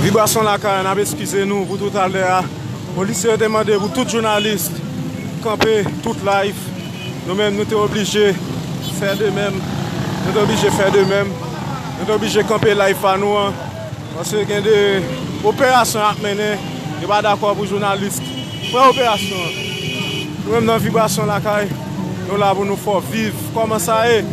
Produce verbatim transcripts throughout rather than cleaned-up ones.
Vibrasyon Lakay, n ap eskize nou pou toutalè a. Polisye yo te mande pou tout jounalis kanpe tout live. Nou menm, nou te oblije fè de menm. Nou te oblije fè de menm. Nou te oblije kanpe live pa nou an. Paske gen de operasyon ap mennen. Yo pa dakò pou jounalis pran operasyon an. Nou menm nan Vibrasyon Lakay, nou la pou nou fè w viv kòman sa ye.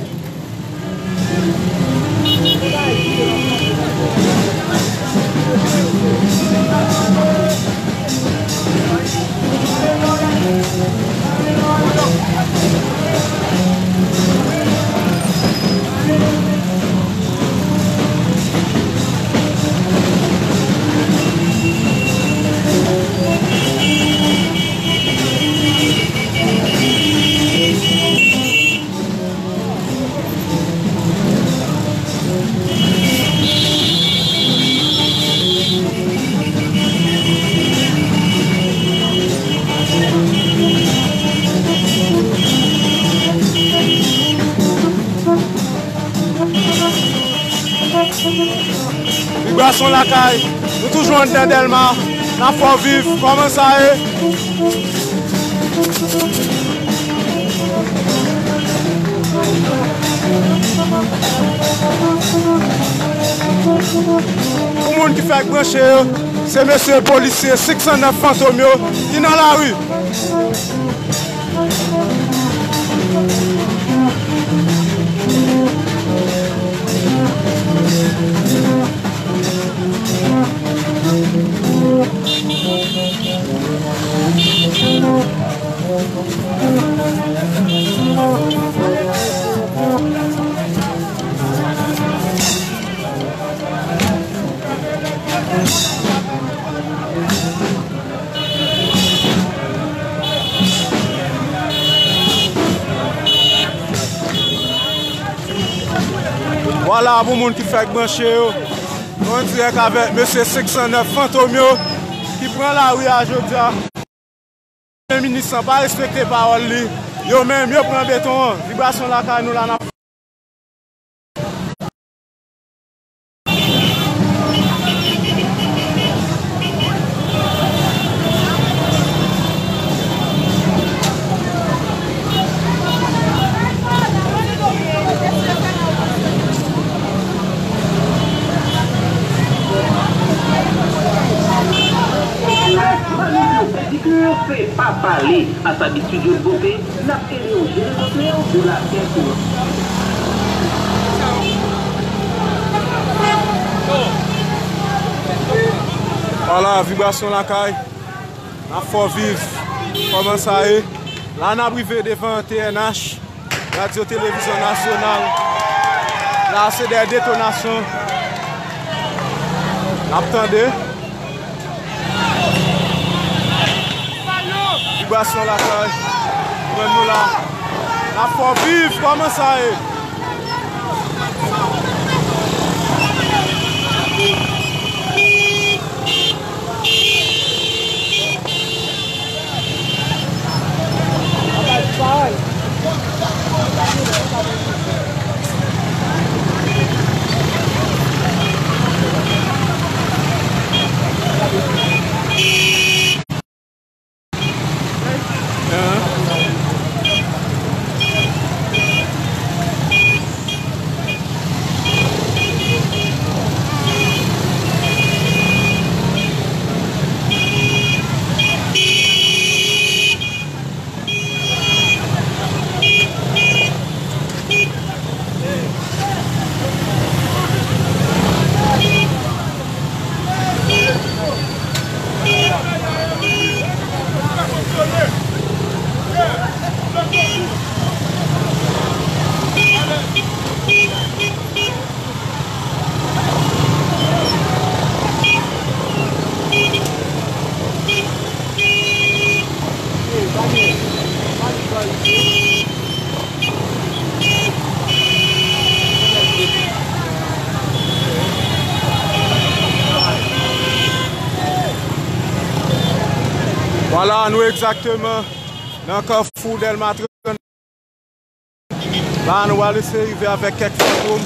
Vibrasyon Lakay, nou toujou anndan Dèlma, n ap fè w viv kòman sa ye. Pou moun ki fèk branche yo, se mesye polisye senk san nèf Fantom yo ki nan lari. Vwala, pou moun ki fèk branche yo, nou an dirèk avèk mesye senk san nèf Fantom yo ki pran lari a jodi a. Premye minis lan pa respekte pawòl li. Yo menm, yo pran beton an. Vibrasyon Lakay nou la, n ap Pedikir se pa pale. As abitid yo dwope, n ap ede w jere zòt men w de la tèt ou. Vwala, Vibrasyon Lakay. N ap fè w viv kòman sa ye. La, n ap rive devan T N H, Radyo Televizyon Nasyonal. La, se dè detonasyon n ap tande. Vibrasyon Lakay. Mwen nou la. N ap fè w viv kòman sa ye. Vwala, nou egzakteman nan Kafou Dèlma trannde. La, nou pral eseye rive avèk kèk fantom.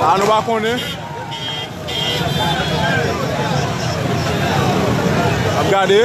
La, nou pa konnen. Ap gade.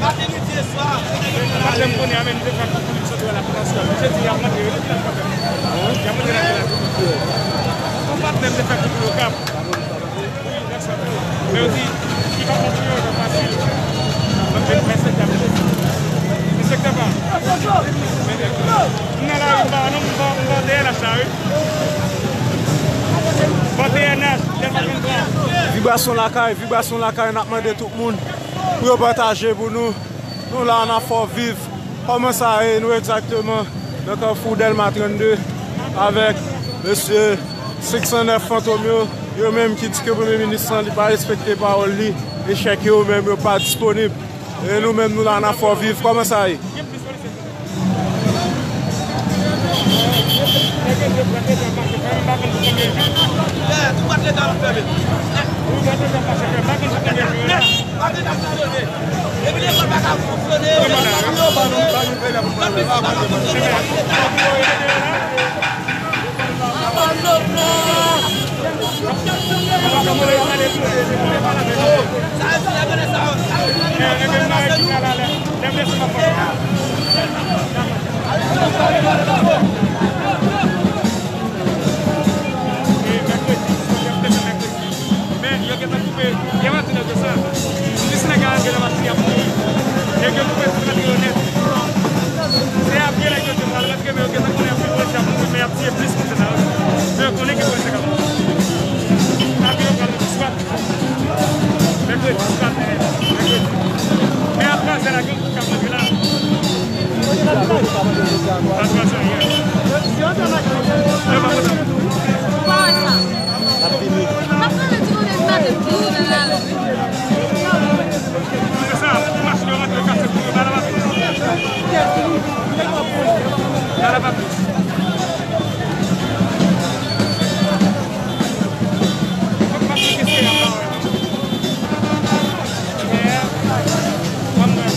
Maten nou te swa. Maten m konnen a, men nou te fè kou pou li sot wè la pou aswè. Jodi, y ap rantre, yo te fè. Y ap rantre nan kay la. Yon patnè m te fè kou pou yo kap. Wi, nèg sòt yo. Men yo di, ki pa konprann yo, yo fasil. Mwen fè mwen sektè a. Mwen sektè pa. Men, m nan lari, m pa, non, m pa, m pa dèyè lach la, wi. Bon, T N H, dèfwa venntwa. Vibrasyon lakay, vibrasyon lakay, n ap mande tout moun pou yo pataje pou nou. Nou la, n ap fè w viv kòman sa ye, nou egzakteman nan Kafou Dèlma trannde avèk mesye senk san nèf Fantom yo, yo menm ki di ke premye minis lan, li pa respekte pawòl li, e chèk yo menm yo pa disponib. E nou menm, nou la, n ap fè w viv kòman sa ye. Men yo gentan koupe, gen maten yo te sa. Plis nèg a rantre nan machin, y ap mouri. Nèg yo koupe tout rantre yo nèt. Se apre nèg yo te pral rantre, men yo gentan konnen anpil polisye ap mouri, men y ap tiye plis pase sa yo. Men yo konnen gen polisye k ap mouri. Apre yo pral dispat. Mèkredi, dispat, mèkredi. Men ap kraze la, gen moun k ap rantre la. Ap kraze, yeah. Yo pa kontan. Ap vini. Se sa, pou machin yo rantre, yo kase kou yo, ba la pa plis. Ba la pa plis. Fòk machin ki se a pa wè. Yeah. Ban m wè.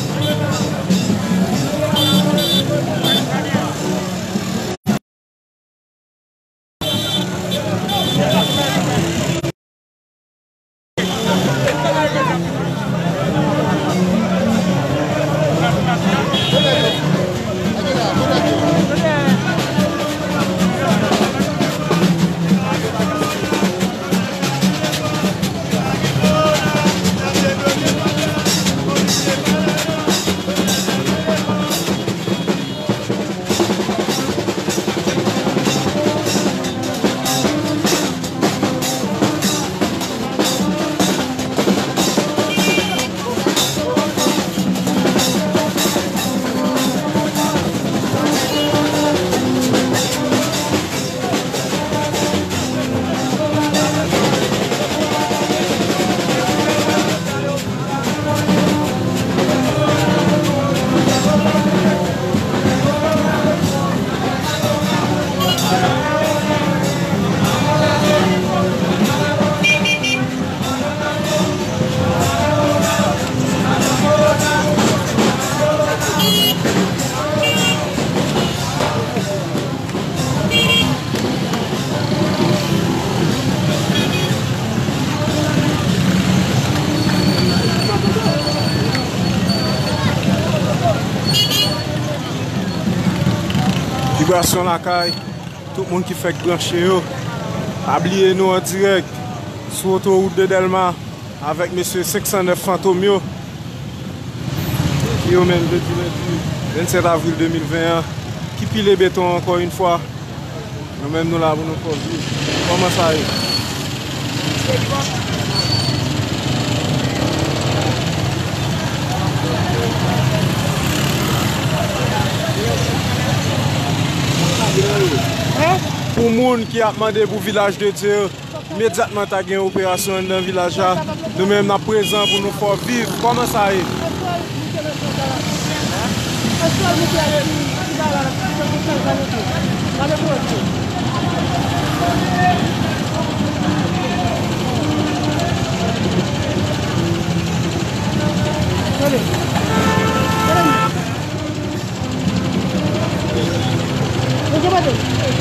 Vibrasyon lakay, tout moun ki fèk branche yo. Pa bliye nou an dirèk sou otowout de Dèlma avèk mesye senk san nèf Fantom yo. Ki yo menm jodi lendi vennsèt avril de mil ven an, ki pile beton ankò yon fwa. Nou menm nou la pou nou fè viv. Kòman sa ye? Pou moun ki ap mande pou Vilaj de Dye, imedyatman ta gen operasyon anndan vilaj la, nou menm n ap prezan pou nou fè viv. Kòman sa ye? Talè, talè, pa ale twò rapid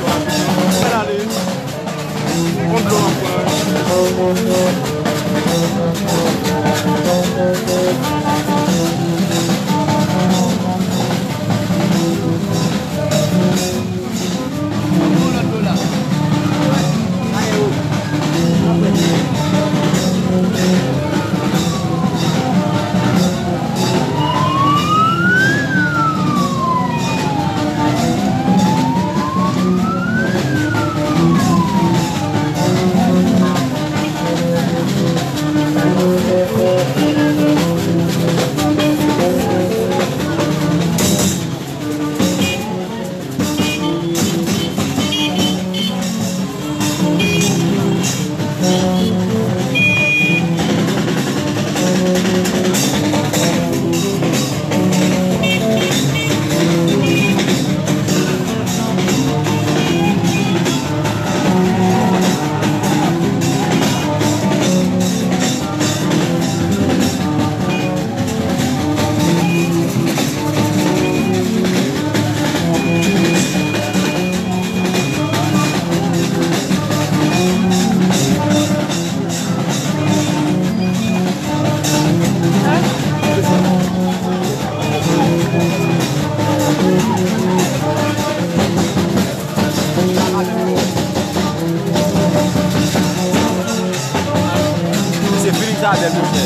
non. Fè l ale. Yon dlo m ap pran. Se fini sa bèl monchè.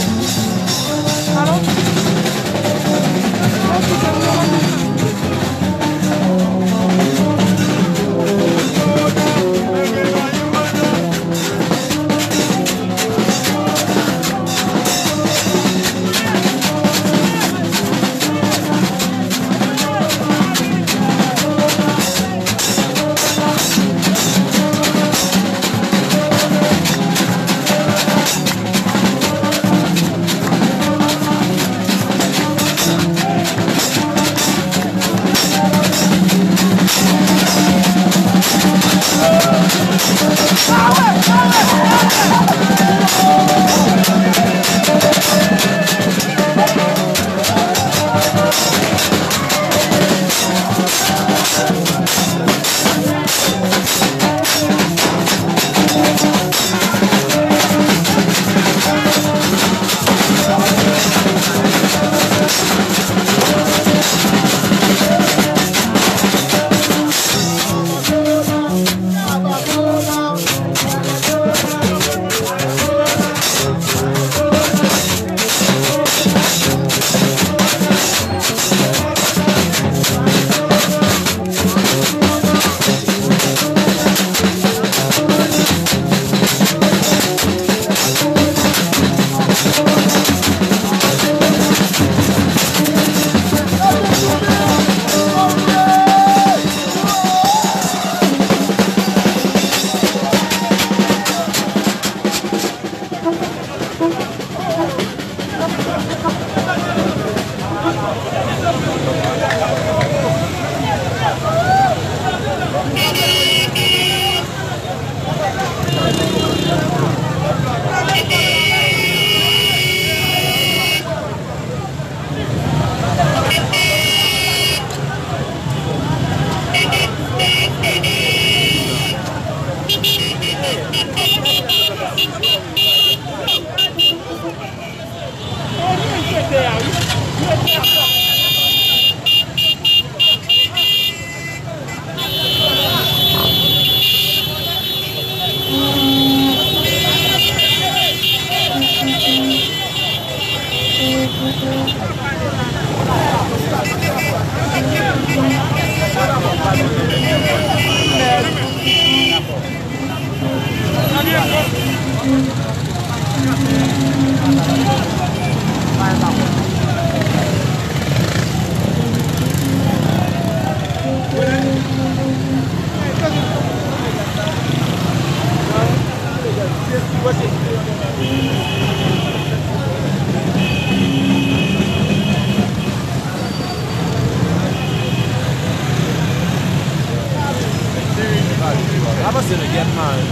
Avanse, men, gèt mare.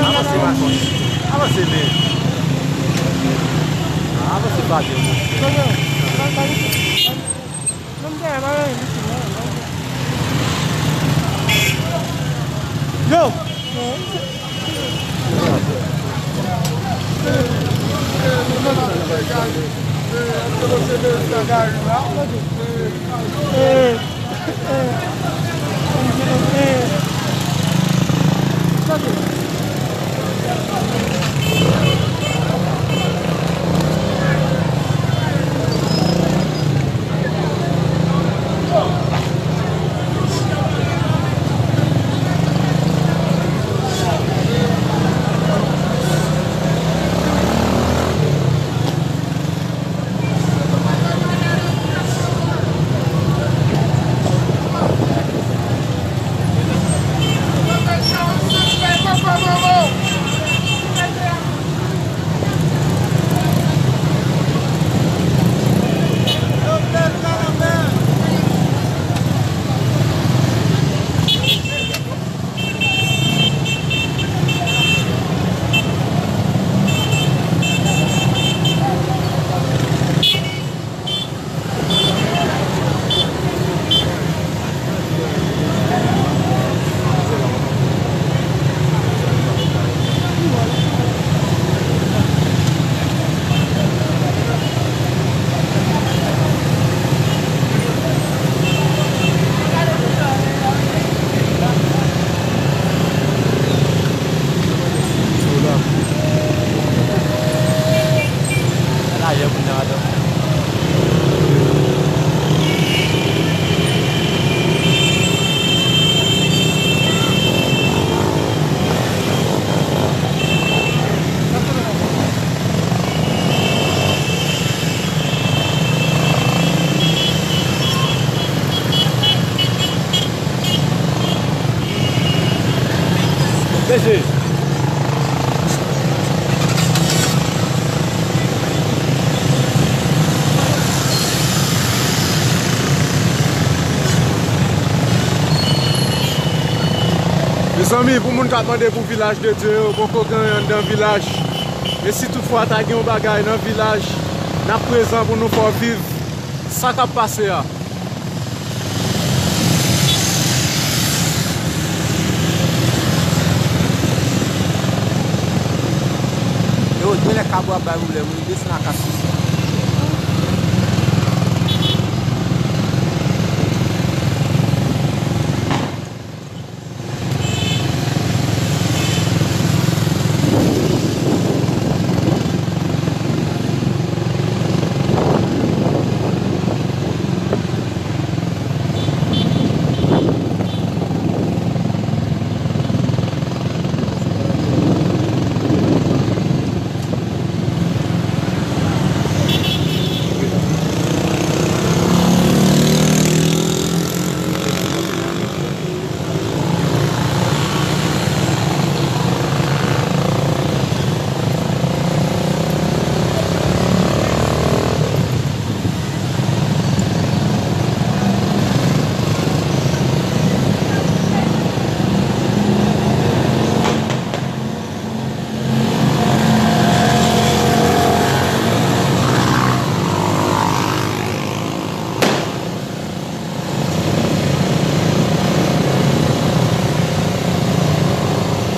Avanse, mason. Avanse, men. Avanse, pa de moun. Yo! Mesye! Mezanmi, pou moun k ap mande pou Vilaj de Dye yo, poko gen anyen anndan vilaj. Men si toutfwa ta gen yon bagay nan vilaj, n ap prezan pou nou fè w viv sa k ap pase a. Yo, genlè kab yo ap bay pwoblèm wi, desann a kat sis.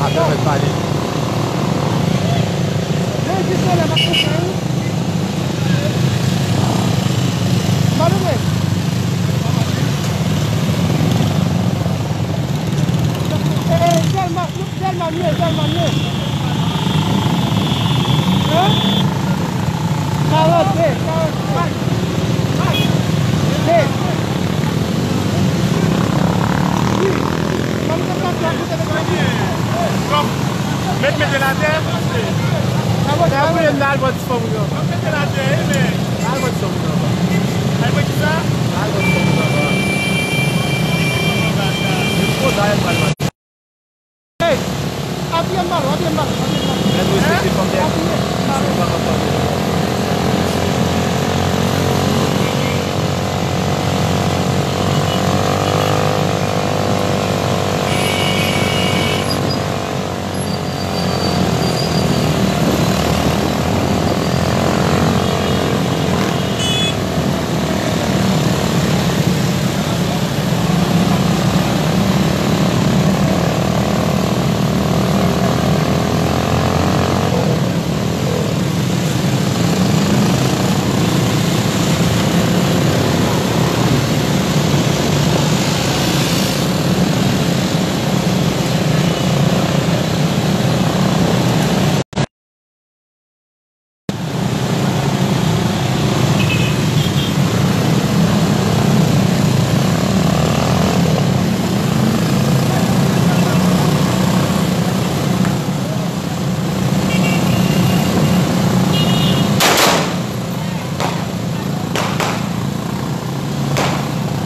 Atò, mèt pale. Mwen di solèy pa konsa, wi. Mwen di solèy pa konsa, wi. Tèlman, tèlman mye, tèlman mye. Hein? Karant de, karant de. De. Wi. Ban m kontak la pou telefòn. Kòm, met, mete l atè. Sa bon, sa bon. Mete l atè, wi, men. Al wè kisa? Al wè kisa, papa. Hey! Apiye m balon, apiye m balon, apiye m balon. Mèt respekte fanm dèyè. Apiye m balon.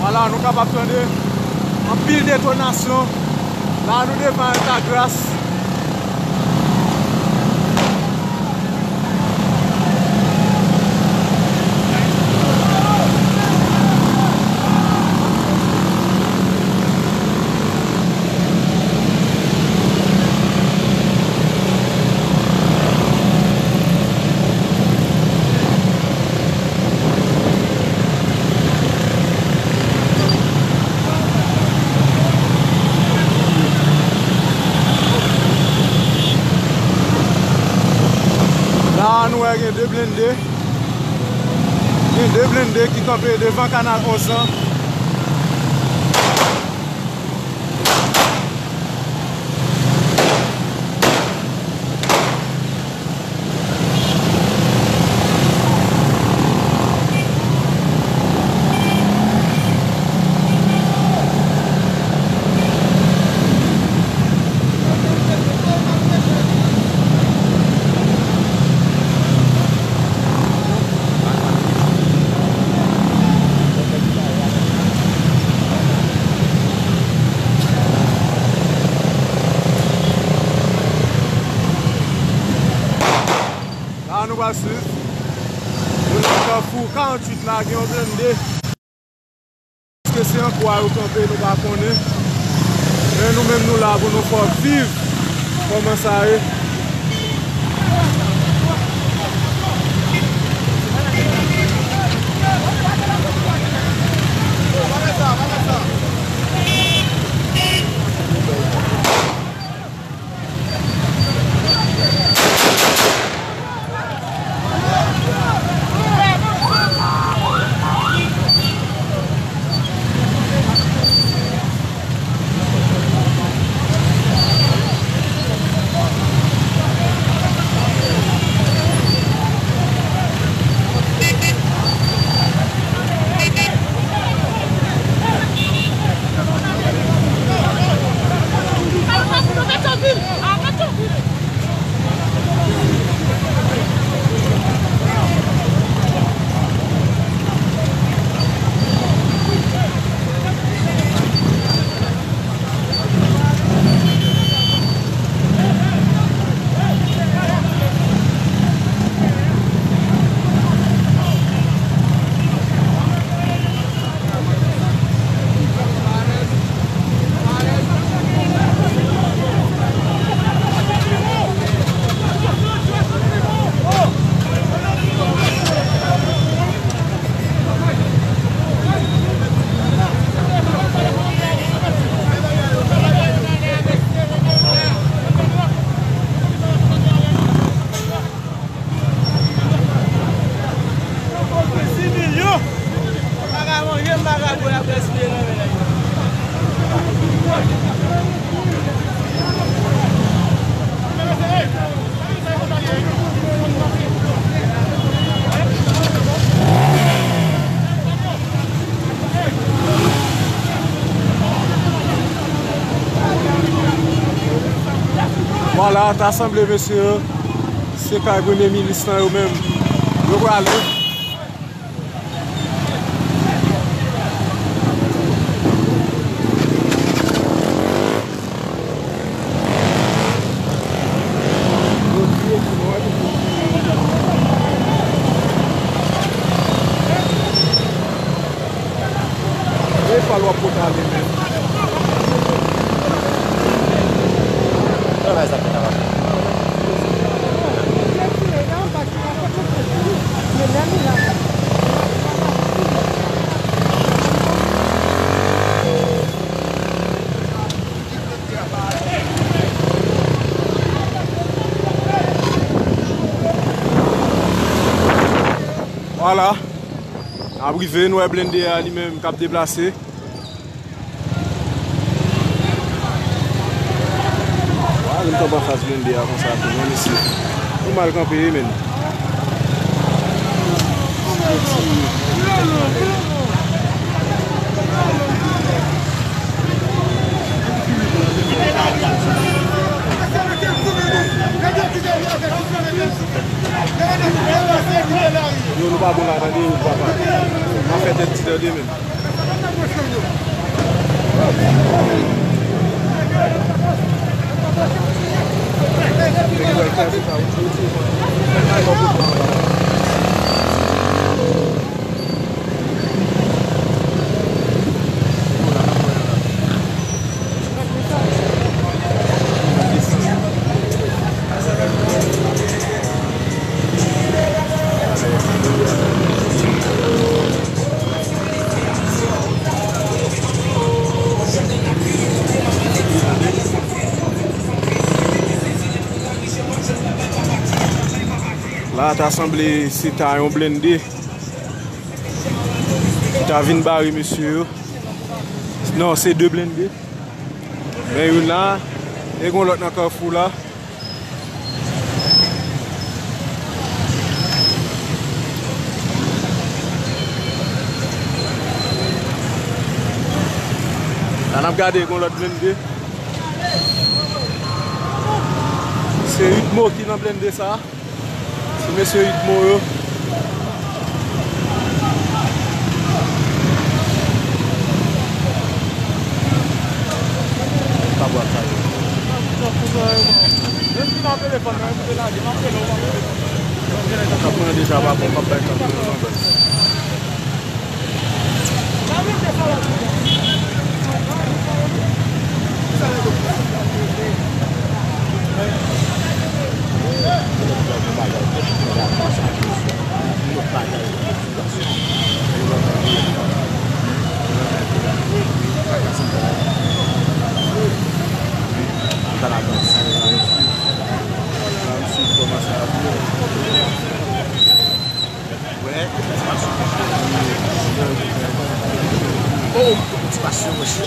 La, nou kapab tande anpil detonasyon. La, nou devan Altagras. La a, nou wè gen de blende. Gen de blende ki kanpe devan Kanal onz lan. La nou pral swiv. Nou nan Kafou karanntuit la, gen yon blende. Èske se an kwa yo kanpe, nou pa konnen. Men nou menm nou la pou nou fè w viv kòman sa ye. Vwala, ta sanble mesye yo, se kay premye minis lan yo menm, yo prale. E pa l w ap pote ale menm. Travay sa fè la. Vwala. N ap rive, nou wè blende a li menm k ap deplase. Wa, nou kanpe anfas blende a konsa tou, men mesye. Nou mal kanpe, wi, men. Yo, nou pa bon la, tande, papa. N ap fè tèt ti, tande, men. La ta sanble se ta yon blende ki ta vin bare mesye yo. Non, se de blende. Men youn la, e gon lòt nan kafou la. La n ap gade, gon lòt blende. Se Ritmo ki nan blende sa. Se mesye Ritmo yo. Pa bwa sa yo. Kòb mwen deja pa bon, m ap bay kòb mwen nan baz. Oh, motivasyon, monchè.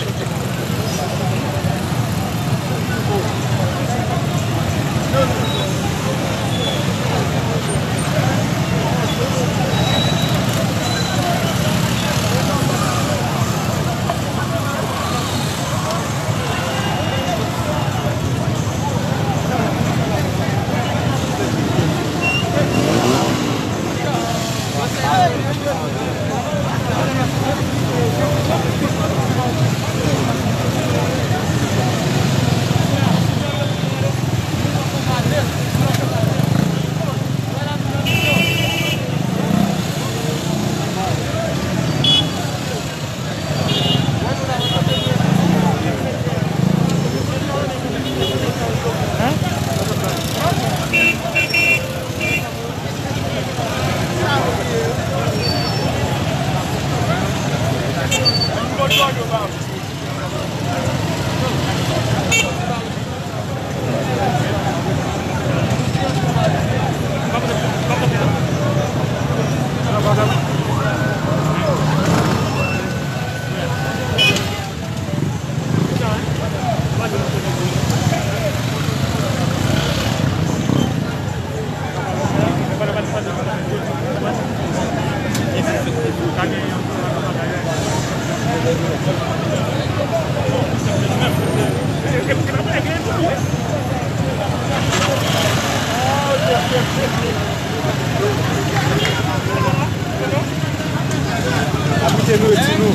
Abrite nou yo di nou.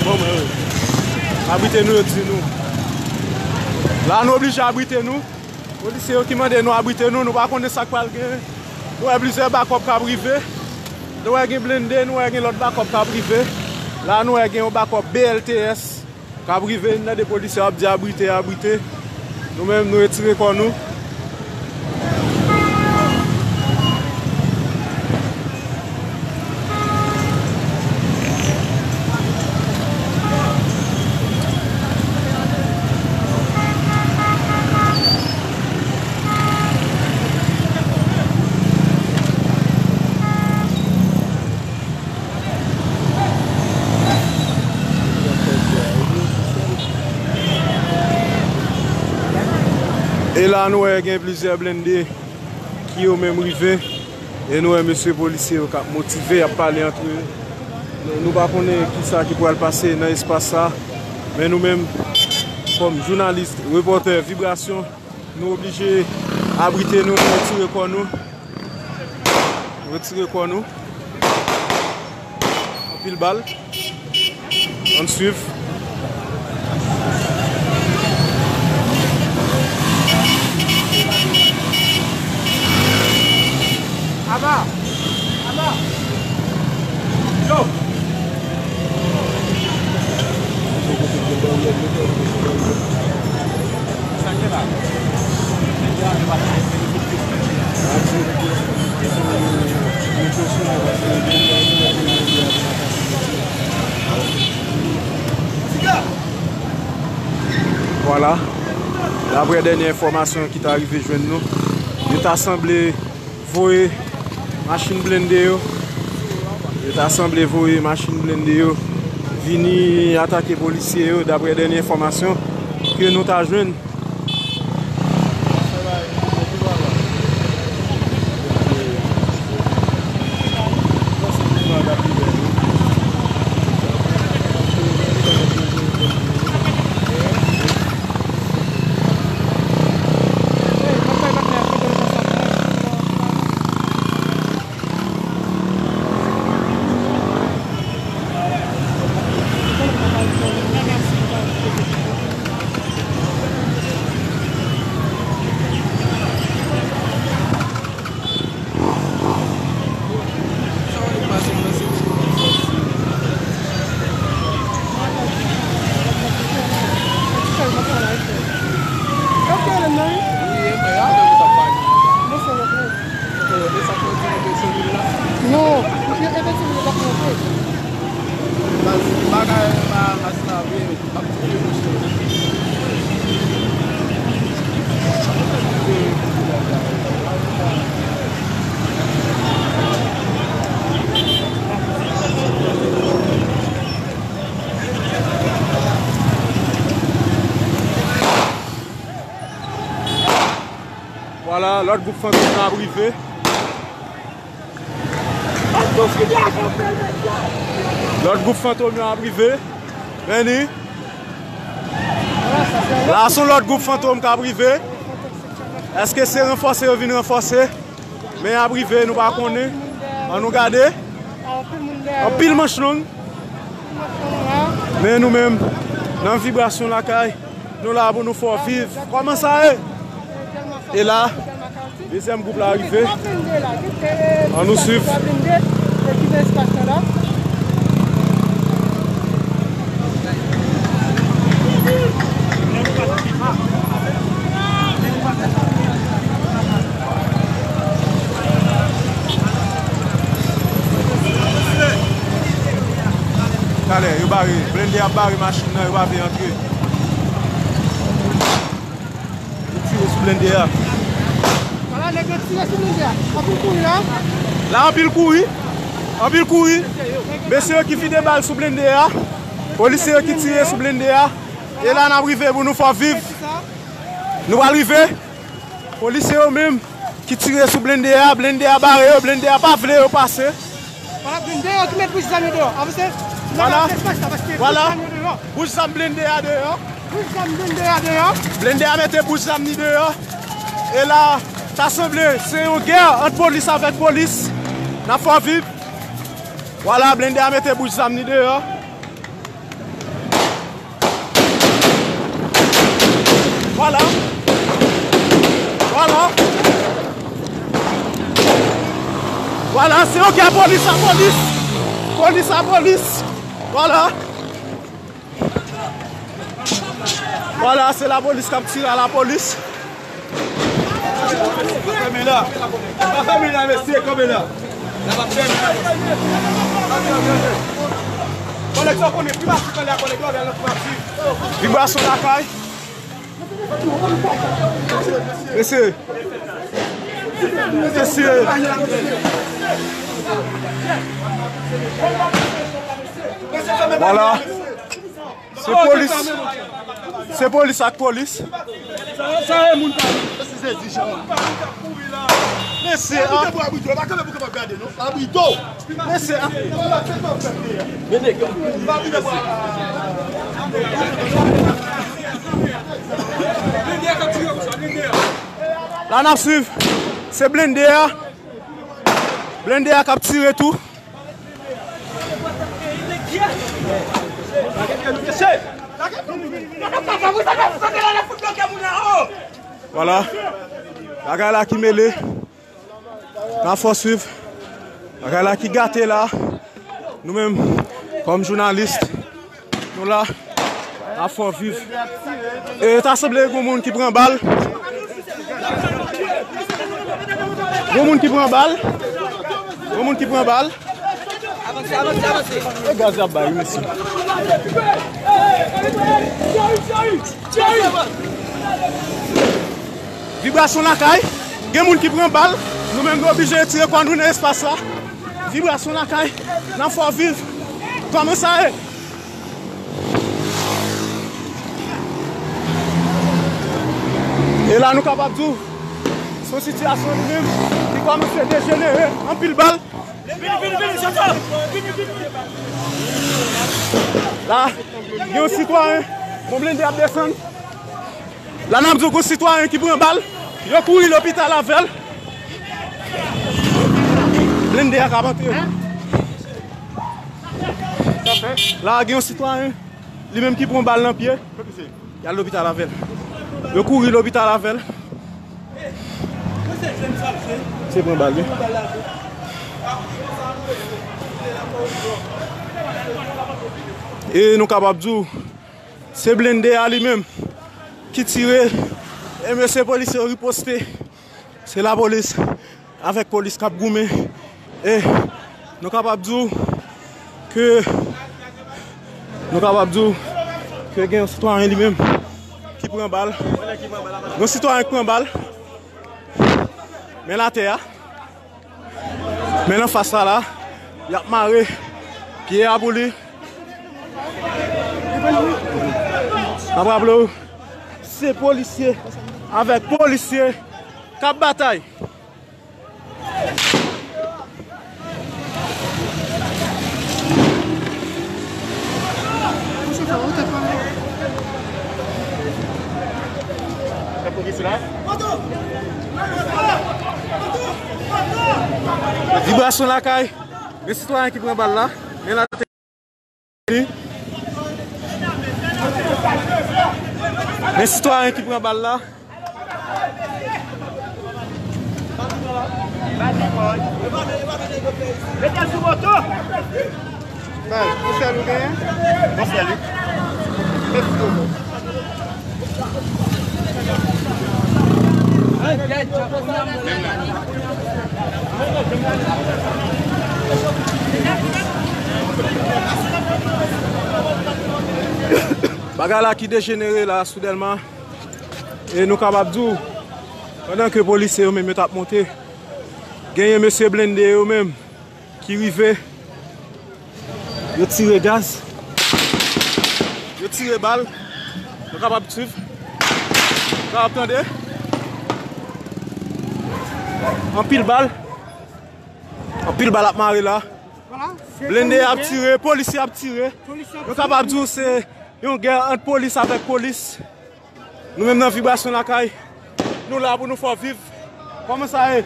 Bon, mwen, wi. Abrite nou yo di nou. La, nou oblije abrite nou. Polisye yo ki mande nou abrite nou, nou pa konnen sa k pral gen. Nou wè plizyè bakòp k ap rive. Nou wè gen blende, nou wè gen lòt bakòp k ap rive. La, nou wè gen yon bakòp B L T S k ap rive, n tande polisye yo ap di abrite, abrite. Nou menm, nou retire kò nou. E la, nou wè gen plizyè blende ki yo menm rive. E nou wè mesye polisye yo k ap motive, y ap pale antre yo. Nou, nou pa konnen kisa ki pral pase nan espas sa. Men nou menm, kòm jounalis, repòtè, Vibrasyon, nou oblije abrite nou, nou retire kò nou. Retire kò nou. Anpil bal. Ann swiv. Vwala. Daprè dènye enfòmasyon ki ta rive jwenn nou, yo ta sanble voye machin blende yo. Yo ta sanble voye machin blende yo vini atake polisye yo, daprè dènye enfòmasyon ke nou ta jwenn. Non, bagay Bahamas la vre. Vwala, lòt gwoup fantom nan ap rive. Lòt gwoup fantom yo ap rive. Vini. La, se yon lòt gwoup fantom k ap rive. Èske se ranfòse yo vin ranfòse? Men y ap rive, nou pa konnen. Ann nou gade. Anpil manch long. Men nou menm, nan vibrasyon lakay, nou la pou nou fè w viv. Kòman sa ye? E la, dezyèm gwoup la rive. Ann nou swiv. Talè, yo bare, blende ap bare machin nan, yo pa vle antre. Yo tire sou blende a. Vwala, nèg yo tire sou blende a. Anpil kouri la. La, anpil kouri. Anpil kouri. Mesye yo ki vide bal sou blende a. Polisye yo ki tire sou blende a. E la, n ap rive pou nou fè w viv. Nou pral rive. Polisye yo menm ki tire sou blende a, blende a bare yo, blende a pa vle yo pase. Vwala, blende yo ki met bouch zam yo deyò. Avanse. Vwala. Vwala. Bouch zam blende a deyò. Bouch zam blende a deyò. Blende a mete bouch zam ni deyò. E la, ta sanble se yon gè ant polis avèk polis. N ap fè w viv. Vwala, blende a mete bouch zam ni deyò. Vwala. Vwala. Vwala, se yon gè polis a polis. Polis a polis. Vwala. Vwala, se lapolis k ap tire a lapolis. Kanpe la. Pa kanpe la, mesye, kanpe la. N ap fèmen la, mesye. Kòlèg sa w konnen, primati kanpe la, kòlèg yo, lòt primati. Vibrasyon lakay. Mesye. Mesye. Vwala. Se polis. Se polis ak polis. Sa, sa e moun pa. Mesye, a. Mesye, a. La n ap swiv. Se blende a. Blende a k ap tire tou. Vwala. Bagay la ki mele. N ap fè w swiv bagay la ki gate la. Nou menm, kòm jounalis, nou la, n ap fè w viv. E ta sanble gen moun ki pran bal. Gen moun ki pran bal. Gen moun ki pran bal. Avanse, avanse, avanse. E gaz y ap bay, mesye. Vibrasyon lakay, gen moun ki pran bal, nou menm nou oblije retire kò nou nan espas la. Vibrasyon lakay, n ap fè w viv. Kòman sa ye? E la nou kapab di w, se yon sitiyasyon li menm ki kòmanse dejenere, anpil bal. La, gen yon sitwayen, yon blende ap desann. La n ap di w gon sitwayen ki pran bal, yo kouri lopital avè l. Blende a k ap antre. La gen yon sitwayen, li menm ki pran bal nan pye, y al lopital avè l. Yo kouri lopital avè l. Se pran bal, wi. E nou kapab di w, se blende a li menm ki tire. E mesye polisye yo riposte. Se lapolis avèk polis k ap goumen. E nou kapab di w ke, nou kapab di w ke gen yon sitwayen li menm ki pran bal. Yon sitwayen ki pran bal. Men l atè a. Men l anfas la la, y ap mare pye a pou li. N ap raple w, se polisye avèk polisye k ap batay. Vibrasyon lakay. Gen sitwayen ki pran bal la. Men l atè. Men sitwayen ki pran bal la. Mete l sou moto. Baz, yon sèl ou genyen? Yon sèl, wi. Mèsi bokou. Bagay la ki dejenere la soudènman. E nou kapab di w, pandan ke polisye yo menm yo t ap monte, genyen mesye blende yo menm ki rive, yo tire gaz, yo tire bal, nou kapab swiv, nou kapab tande. Anpil bal, anpil bal ap mare la. Blende ap tire, polisye ap tire. Nou kapab di w se yon gè ant polis avèk polis. Nou menm nan Vibrasyon Lakay, nou la pou nou fè w viv. Kòman sa ye?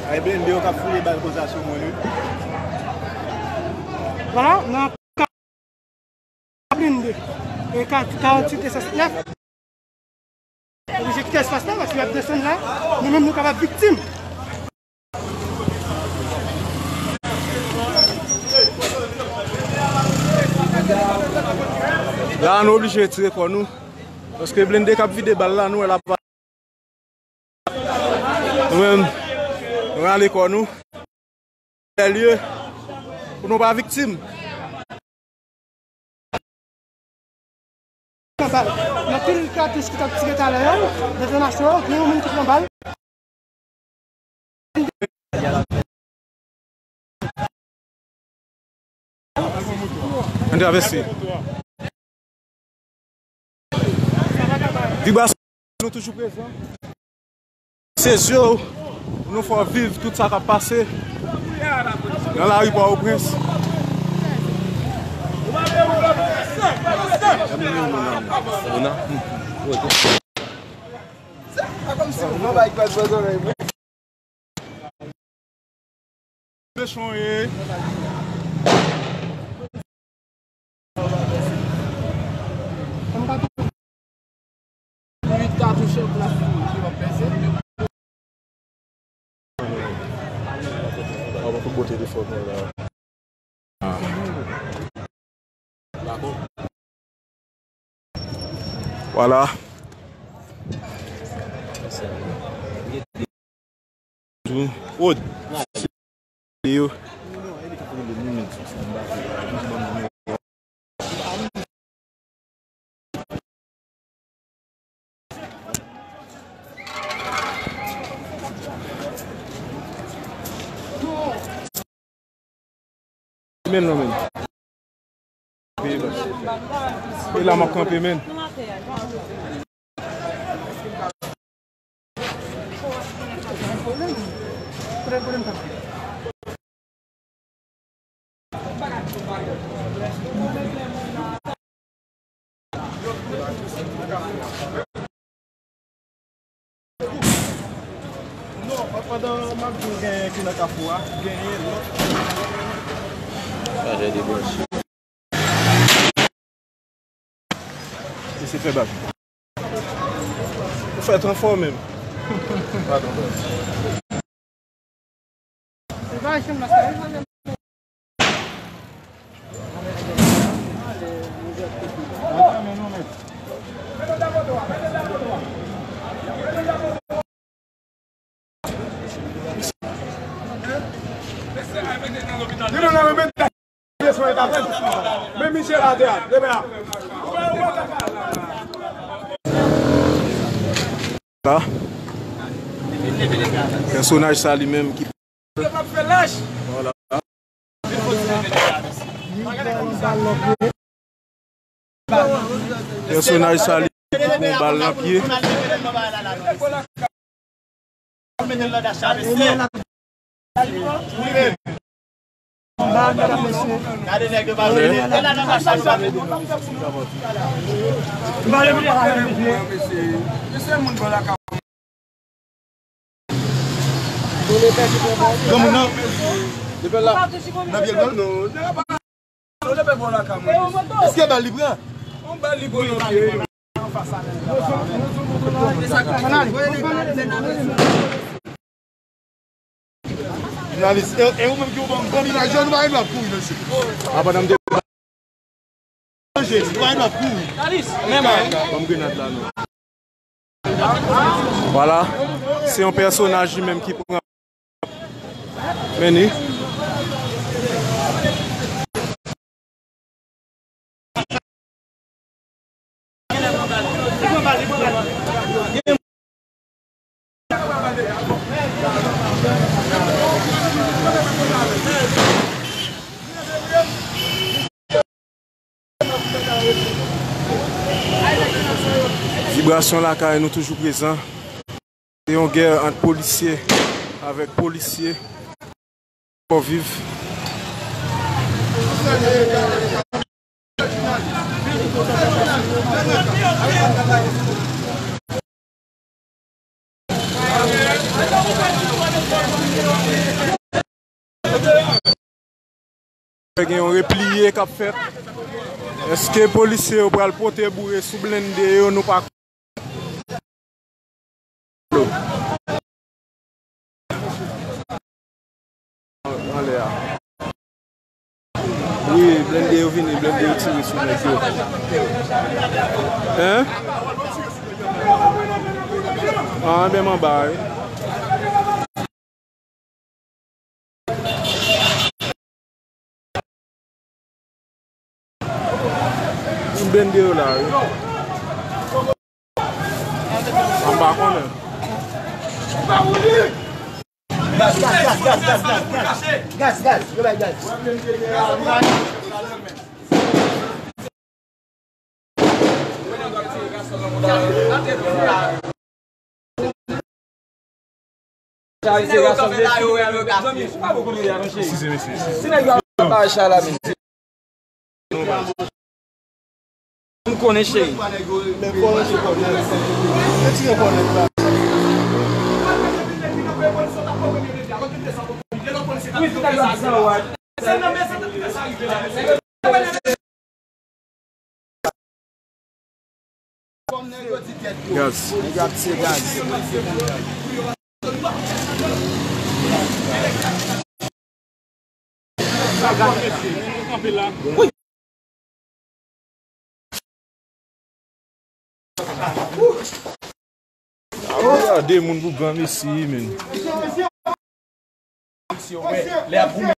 Ay, blende yo k ap foure bal konsa sou moun, wi. Vwala, nan blende. E ka, karanntuit e san sèt nèf. Oblije kite espas la, paske y ap desann la. Nou menm, nou kapab viktim. La, nou oblije retire kò nou. Paske blende k ap vide bal la, nou wè l ap Nou menm, nou rale kò nou. Lye pou nou pa viktim. Nan pil katouch ki t ap tire talè yo, detonasyon, gen yon moun ki pran bal. Ann travèse. Vibrasyon, nou toujou prezan. Se zye w pou nou fè w viv tout sa k ap pase nan lari Pòtoprens. Mechon ye. Mwen pou bon telefòn mwen la. Vwala. Rod. Yo. Men non, men. E la m ap kanpe, men. Non, pandan m ap di w genyen ki nan kafou a, genyen lòt. Mesye fè bak. Ou fè tranfò menm. Padon, bro. Men misye la atè a, demen a. La. Pèsonaj sa li menm ki. Vwala. Pèsonaj sa li ki pran bal nan pye. Granmoun nan. Nan pye l nan? Èske bal li pran? Jounalis, e, e ou menm ki yon bon, bon imaj, nou pa gen dwa ap kouri, mesye. Avan nan m te manje, nou pa gen dwa ap kouri. Ban m grenad la, non. Vwala, se yon pèsonaj li menm ki pran. Men ni. Vibrasyon lakay nou toujou prezan. Se yon gè ant polisye avèk polisye. Fò viv. Gen yon repliye k ap fèt. Èske polisye yo pral pote boure sou blende yo? Nou pa anlè a. Wi, blende yo vini, blende yo tire sou nèg yo. Hein? Ah, men m anba, wi. M blende yo la, wi. M pa konnen. Gaz, gaz, gaz, gaz, gaz, gaz. Gaz, gaz, yo bay gaz. M konnen, cheri. Gaz. Nèg yo ap tiye gaz. Gade moun pou granmesi, men.